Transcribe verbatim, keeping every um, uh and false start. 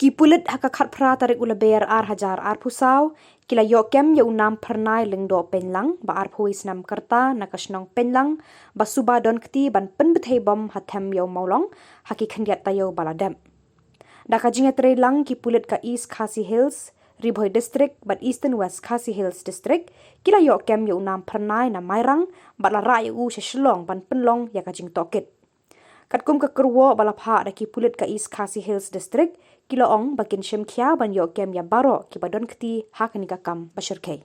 Ki pulit ha ka khatphra tarik u Lber ar hajar arphew saw ki la ïoh kem ïa u nam phyrnai Lyngdoh Pynlang ba arphew snem ka rta na ka shnong Pynlang ba suba don kti ban pynbthei bom ha them ïa u mawlong ha ki khyndiat taïew ba la dep. Da ka jingïatreilang ki pulit ka East Khasi Hills, Ri Bhoi District bad Eastern West Khasi Hills District ki la ïoh kem ïa u nam phyrnai na Mairang bad la rah ïa u sha Shillong ban pynlong ïa ka jingtohkit. Katkum ka kyrwoh ba la phah da ki pulit ka East Khasi Hills District, ki la ong ba kin shim khia ban ïoh kem ïa baroh kiba don kti ha kane ka kam ba shyrkhei.